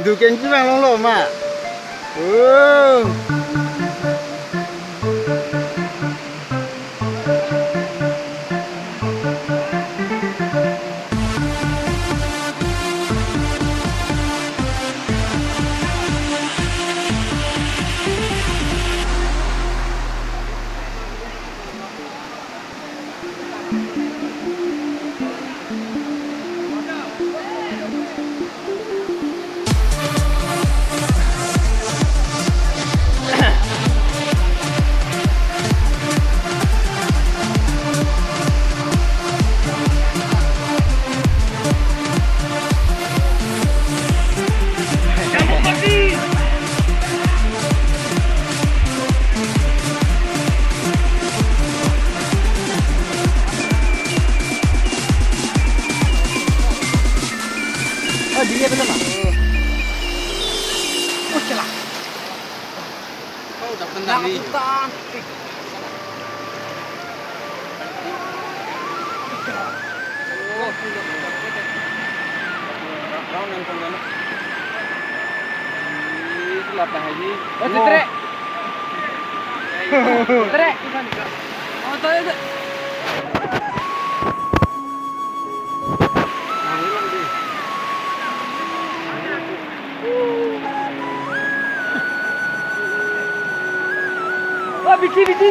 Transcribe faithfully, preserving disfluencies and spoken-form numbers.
Dukan si bang longlo ma. Oh. Oh, dia belum, ah? Oh, celah. Oh, udah kena nih. Round yang kena. Ih, gelap dah, Haji. Oh, cetrek. Cetrek. Oh, tahu itu. Wah, bici, bici.